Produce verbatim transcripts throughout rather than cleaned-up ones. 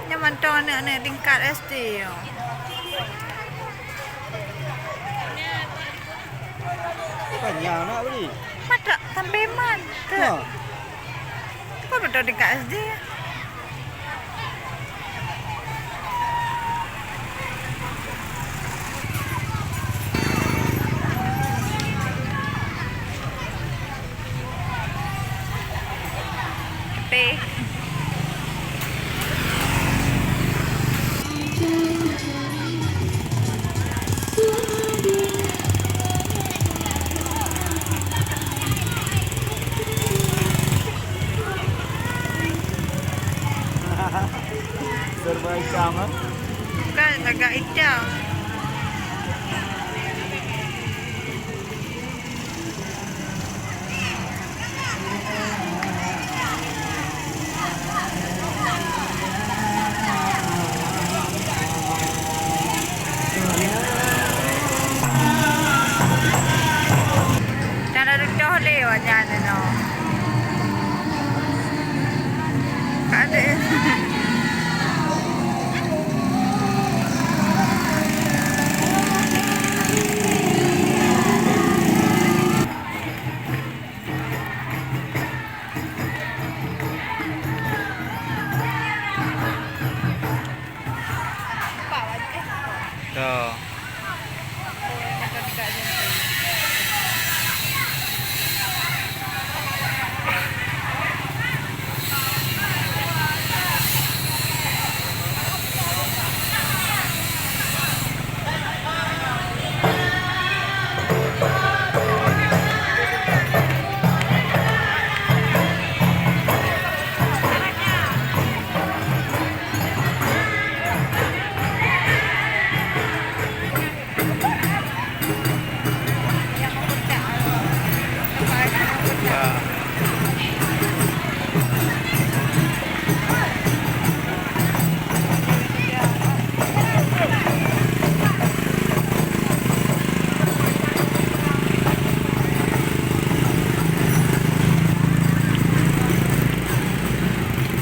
Nyan mantong aneuk-aneuk tingkat S D nyoe. Panyang nak beli. Matak sampai man. Ha. Kok betul tingkat S D? Teh. Serba itam, eh? Bukan, agak itam. Cara dudoh lé awak nyan nyoe. Ka deh. Ka.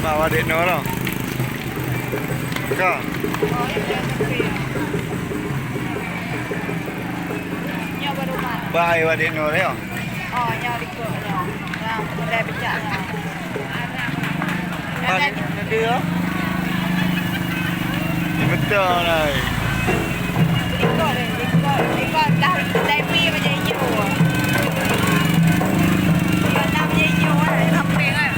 Bawa dek Nurul. Ka. Nyoe baru mat. Bah, ai Wadek Nur, ya? Oh, nyoe likot nyoe. Nah, mulai pecah nyoe. Bah, ni, ni dia. Ni betul, ai. Likot, likot, likot dah, dah pi macam inyo. Likot dah macam inyo, ai, samping, ai.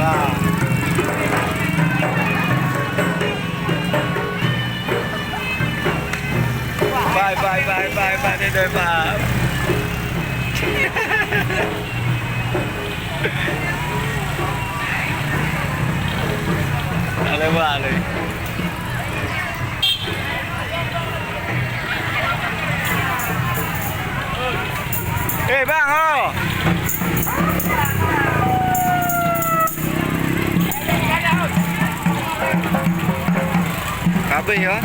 Wow. Bye, bye, bye, bye, bye, bye, bye. Alé, balik. Eh, bang, ho! Habis, ya?